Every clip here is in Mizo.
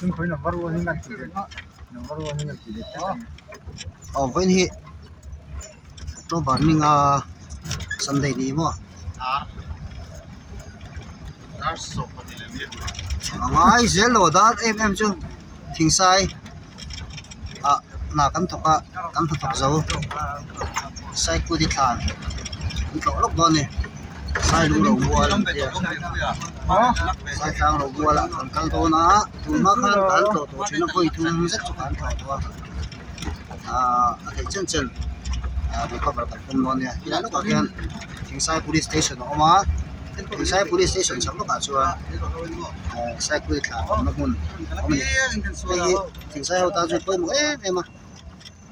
Aw vawiin hi October hminga Sunday ni maw a ngai zel lo dar em em chu thingsai ah hna kan thawk a kan hnathawk zo Saikudi thlan an tlawh lawk dawn a ni Sailung lo mual an tia Saitlang lo mualah kan kal dawn a tun hma khan kan tlawh tawh thin a vawi thum zet chu kan tlawh tawh a ahh a theih chen chen ahh recover kan tum dawn a nia helai lawkah hian Thingsai police station a awm a Thingsai police station chhak lawkah chuan ahh Saikudi thlan awmna hmun a awm a ni hei hi Thingsai ho tan chuan pawimawh em em a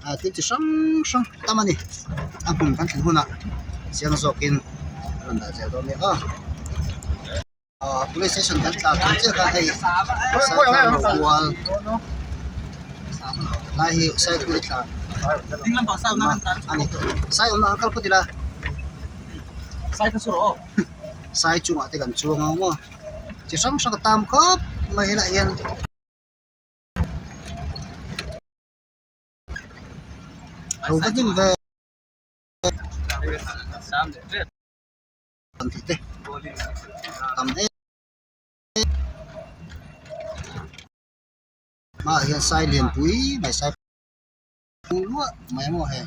ah thil chi hrang hrang tam a ni a hmun kan thlen hunah chiang zawkin a rawn dah zel dawn nia aw ah police station kan tlan tur chiah khan hei saitlang ro kual lai hi saipui tlan a ni sai awmna ang kal phawt ila sai chungah te kan chuang ang maw chi hrang hrang a tam khawp mai helaiah hian. Lo va hnim ve an tih te tam em hmaah hian sai lianpui mai sai luah mai maw hei.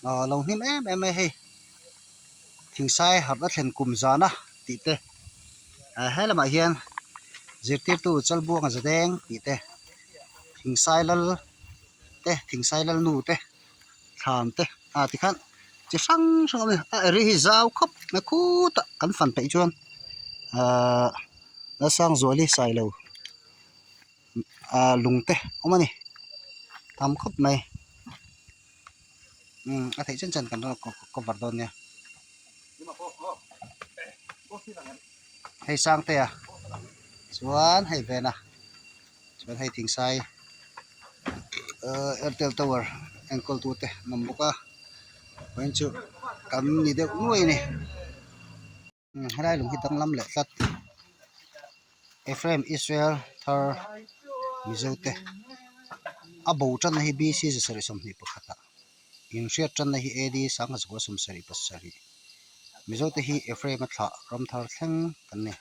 Aw lo hnim em em mai hei thingsai harh a thlen kum zana tih te ah he lamah hian zirtirtu chalbuanga zadeng tih te thingsai lal te thingsai lal nu te thlan te ah tikhan chi hrang hrang a awm a ni a area hi zau khawp mai khutah kan fan peih chuan ahh Lalsangzuali sailo. ah lung te awm a ni tam khawp mai umm a theih chen chen kan rawn cover dawn nia hei sangtea chuan hei vena chuan hei thingsai ahh airtel tower enkawl tu te an awm bawk a vawiin chu kan ni deuh nuai a ni. Helai lung hi danglam leh tlat Ephraim Israel thar Mizo te a bo tanna hi BC 721 ah inhriat tanna hi AD 1977 Mizo te hi Ephraim a thlah ram thar thleng kan ni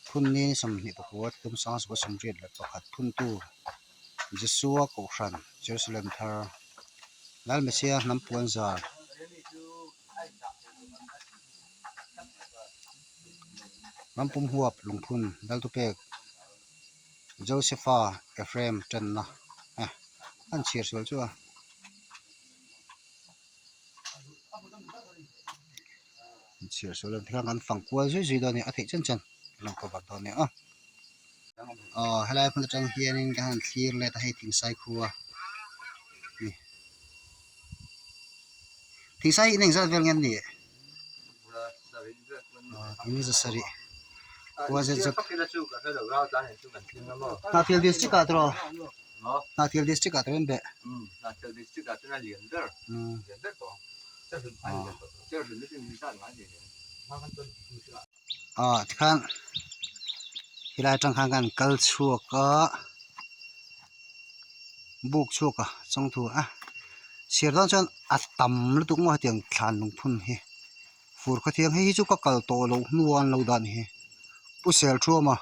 phun ni 24 tum 1981 phuntu Jesua Kohhran Jerusalem thar Lalmessia hnam puan zar. Rampum huap lungphun Laltupek Josepha Ephraim tanna eh an chhiar sual chu a. An chhiar sual ang tikhan kan fang kual zui zui dawn a ni a theih chen chen an lo cover dawn a ni a. Aw helai hmun atang hianin kan han thlir let a hei thingsai khua ni. Thingsai hi in engzat vel nge an nih? In za sarih khua zet zet. Hnahthial district ah tawh Hnahthial district ah tawh in beh. Aw tikhan helai atang khan kan kal chhuak a buk chhuak a chawngthu a chhiar dawn chuan a tam lutuk maw hetiang thlan lungphun hi fur khawthiang hei hi chu ka kal tawh loh hnu a an lo dah ni hi pu Selthuama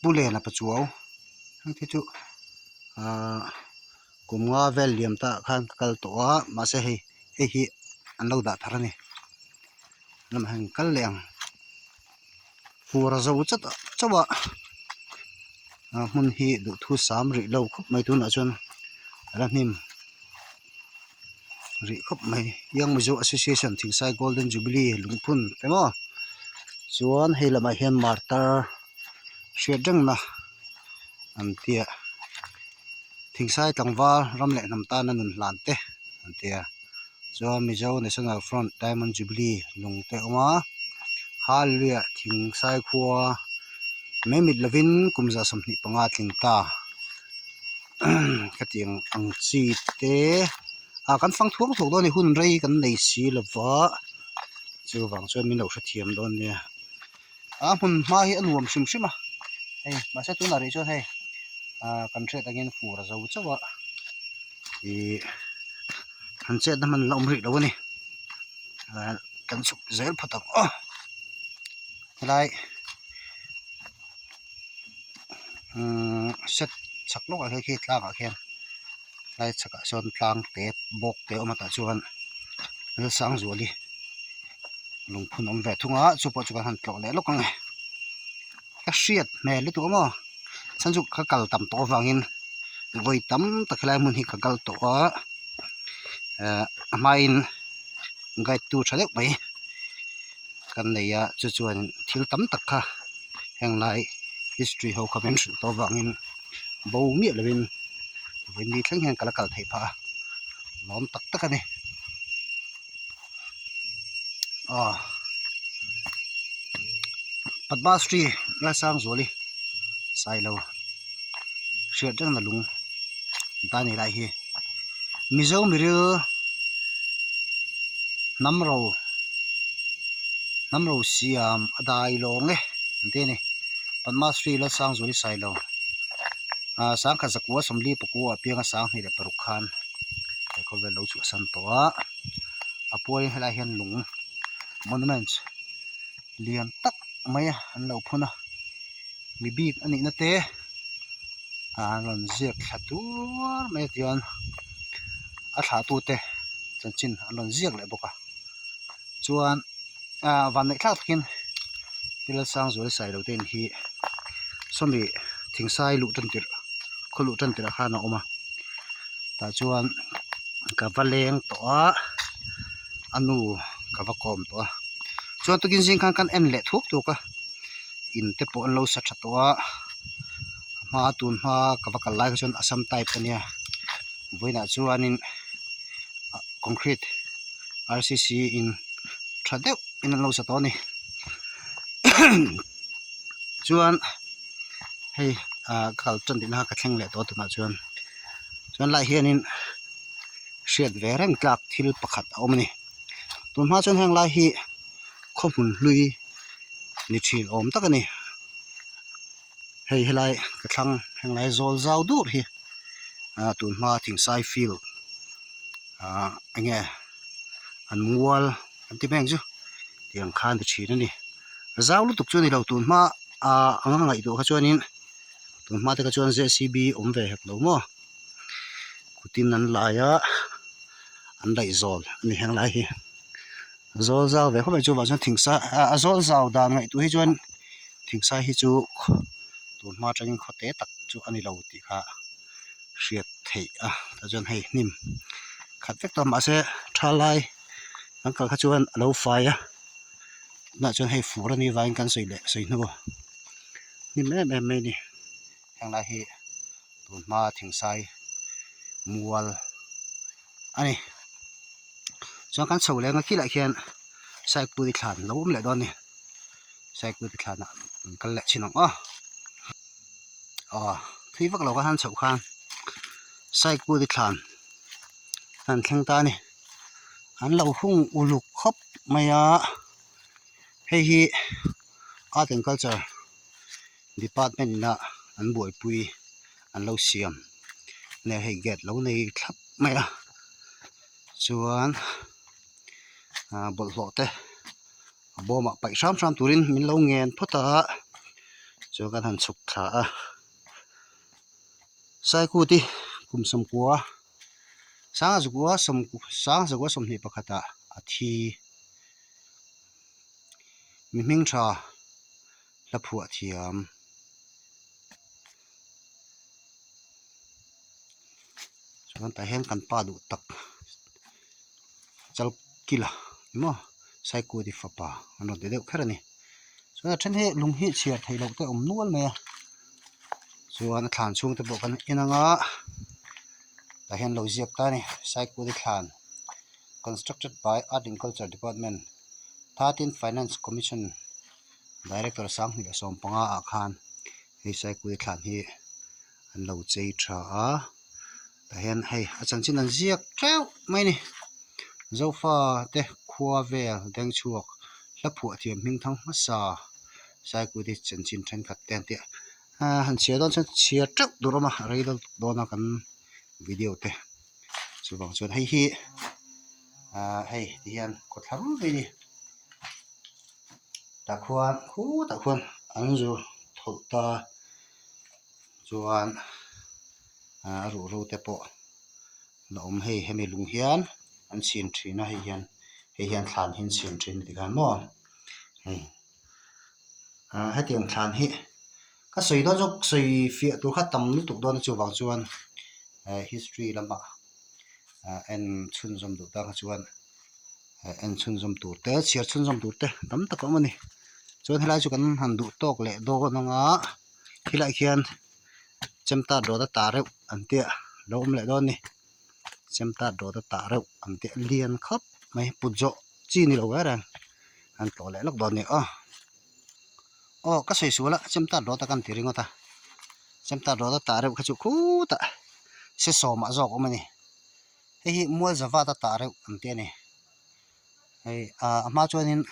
pu Lena Pachuau heng te chu ahh kum nga vel liam ta ah khan ka kal tawh a mahse hei hei hi an lo dah thar a ni lamah hian kal leh ang fur a zo chat chauh a ah hmun hi duhthu sam rih lo khawp mai tunah chuan a la hnim rih khawp mai Young Mizo Association Thingsai Golden Jubilee lungphun te maw chuan hei lamah hian martar hriat rengna an tia Thingsai tlangval ram leh hnam tana nun hlan te an tia chuan Mizo National Front Diamond Jubilee lung te a awm a Hallelujah Thingsai khua mai mit lovin kum 25 tling ta khatiang ang chi te. Ah kan fang thuak thuak dawn a ni hun rei kan nei si lova chuvang chuan min lo hrethiam dawn nia a hmun hma hi a nuam hrim hrim a hei mahse tunah rih chuan hei ah kan hriat angin fur a zo chauh a ih han chetna hman la awm rih lo a ni ah kan chhuk zel phawt ang aw helai umm set chhak lawkah khian khi tlangah khian lai chhakah sawn tlang te bawk te a awm a tah chuan Lalsangzuali lungphun a awm ve thung a chu pawh chu kan han tlawh leh lawk ang e ka hriat hmel lutuk a maw chhan chu ka kal tam tawh avangin vawi tam tak helai hmun hi ka kal tawh a ehh a hmain guide tu tha deuh mai kan nei a chu chuan thil tam tak kha heng lai history ho kha min hrilh tawh avangin bo miah lovin vawiin thleng hian ka la kal theih phah a lawm tak tak a ni aw Padmashree Lalsangzuali Sailo hriat rengna lung ta ni lai hi Mizo miril hnam ro hnam ro siam a dai lawng e an ti a ni Padmashree Lalsangzuali Sailo ah sangkhat zakua sawmli pakua ah pianga 2006 khan he khawvel lo chhuahsan tawh a a pualin helaiah hian lung monuments lian tak mai a an lo phun a mi bik a nihna te ah an rawn ziak thla tuar mai a tichuan a thlah tute chanchin an rawn ziak leh bawk a chuan ah vanneih thlak takin Pi Lalsangzuali Sailo te in hi sawmi thingsai luh tan tirh khaw luh tan tirh ah khan a awm a tah chuan ka va leng tawh a a nu ka va kawm tawh a chuan tukin zing khan kan en leh thuak thuak a in te pawh an lo sa tha tawh a a hma tun hma ka va kal lai kha chuan assam type a nia vawiinah chuanin concrete rcc in tha deuh in an lo sa tawh a ni chuan hei ah ka kal tan tihna kha ka thleng leh tawh a tunah chuan chuan lai hianin hriat ve reng tlak thil pakhat a awm a ni tun hma chuan heng lai hi khaw hmun hlui ni thin awm tak a ni hei helai ka thlang heng lai zawl zau dur hi ah tun hma thingsai field ah eng nge an mual an ti mai ang chu tiang khan ti thin a ni zau lutuk chu a ni lo tun hma ah ang a ngaihtuah kha chuanin tun hma te kha chuan JCB awm ve hek lo maw kutin an lai a an laih zawl a ni heng lai hi zawl zau ve khawp mai chuvang chuan thingsa a zawl zau dan ngaihtuah hi chuan thingsai hi chu tun hma atangin khaw te tak chu a ni lo tih kha hriat theih a tah chuan hei hnim khat vek tawh mahse tha lai kan kal kha chuan a lo fai a tunah chuan hei fur a nih vangin kan sawi leh sawi hnu hnim em em mai a ni heng lai hi tun hma thingsai mual a ni chuan kan chho leh ang a khi lah khian saikpui thlan a lo awm leh dawn a ni saikpui thlanah an kal leh thin ang aw aw thui vak lo khan chhoh khan saikpui thlan an thleng ta a ni an lo hung uluk khawp mai a hei hi art and culture department ina an buaipui an lo siam nge hei gate lo nei thlap mai a chuan ah bawlhhlawh te a bawmah paih hram hram turin min lo ngen phawt a chuan kan han chhuk thla a saikut hi kum sawmkua sanga zakua sawm sanga zakua sawmhnih pakhatah a thi mi hming tha hla phuah thiam. Chuan tah hian kan pa duh tak Chalkila emaw Saikuti fapa an rawn ti deuh kher a ni. Chuan a then hi lung hi chhiar theih loh te a awm nual mai a chuan a thlan chhung te pawh kan en ang a tah hian lo ziak ta a ni Saikuti thlan constructed by art and culture department 13 finance commission director 2015 ah khan hei Saikuti thlan hi an lo chei tha a. Tah hian hei a chanchin an ziak teuh mai a ni. Zofa te khua vel deng chhuak hla phuah thiam hming thang hmasa Saikuti chanchin thenkhat te an tih a. Aaa han chhiar dawn chuan chhiar teuh tur a awm a, a rei deuh dawn a kan video te. Chuvang chuan hei hi aaa hei ti hian kawthla rul mai a ni. Tah khuan khutah khuan an zu thawlh ta chuan a ruhro te pawh la awm hei hemi lung hian an chhin thin a hei hian hei hian thlan hi an chhin thin a tikhan maw hei ah hetiang thlan hi ka sawi dawn zawk sawi fiah tur kha tam lutuk dawn a chuvang chuan eh history lamah ah en chhunzawm duh tan kha chuan en chhunzawm tur te chhiar chhunzawm tur te tam tak a awm a ni chuan helai chu kan han duh tawk leh dawn anga khilaiah khian chemtat rawt a tah reuh an tia lo awm leh dawn a ni chemtat rawt a tah reuh an tia lian khawp mai put zawh chi ni lo reng reng an tlawh leh lawk dawn a ni aw aw ka sawi sual a chemtat rawt a kan ti ringawt a chemtat rawt a tah reuh kha chu khutah se sawmah zawk a awm a ni. Hei hi mual zavat a tah reuh ang tih a ni hei ah a hma chuanin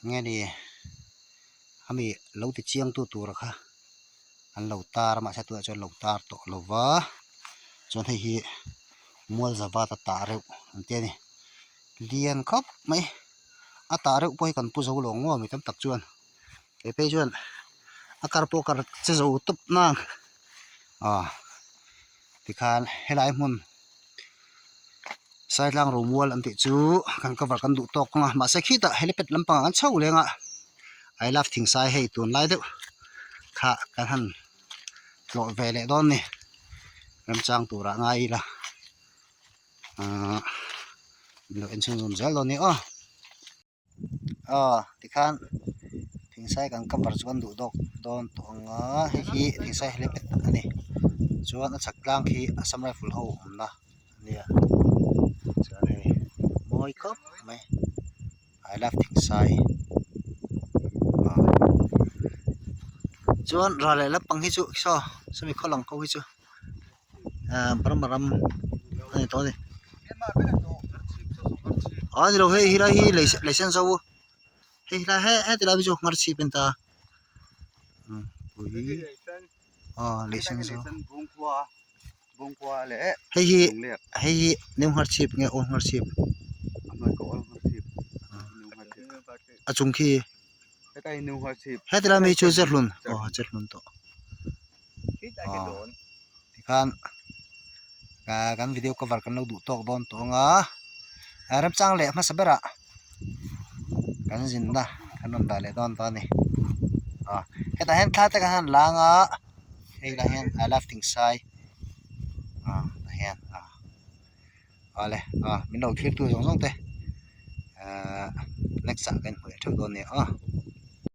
nge ni ami lo ti chiang tu tura kha an lo tar a mahse tunah chuan an lo tar tawh lo va chuan hei hi mual zavat a tah reuh ang tih a ni lian khawp mai a tah reuh pawh hi kan pu zo lo ang maw mi tam tak chuan kei phei chuan a kar pawh kar che zo tawp nang ah. Tikhan helai hmun Saitlang Romual an tih chu kan cover kan duh tawk ang a mahse khitah helipad lampangah kan chho leng a I love Thingsai hei tunlai deuh kha kan han tlawh ve leh dawn a ni remchang turah ngai ila ahh min lo en chhunzawm zel dawn a ni aw. Aw tikhan thingsai kan cover chu kan duh dawk dawn tawh ang a hei hi thingsai helipad a ni chuan a chhak tlang khi assam rifle ho awmna a nia chuan hei mawi khawp mai I love thingsai ah chuan ral leh lampang hi chu saw sawmi khaw lang ho hi chu ah Burma ram a ni tawh a ni ah ni lo hei helai hi lei lei sen zo hei helai he heti lai hi chu nghar chhip a ni ta pui aw lei sen zo hei hi hei hi new nghar chhip nge old nghar chhip a chung khi heti lai mi chu cherhlun aw cherhlun tawh. Tikhan kan video cover kan lo duh tawk dawn tawh ang a remchang leh hmasa berah kan zinna kan rawn dah leh dawn ta a ni hetah hian thla te kan han lang a hei lah hian I love Thingsai tah hian awle min lo thlir tu zawng zawng te next ah kan hmu leh theuh dawn a ni aw.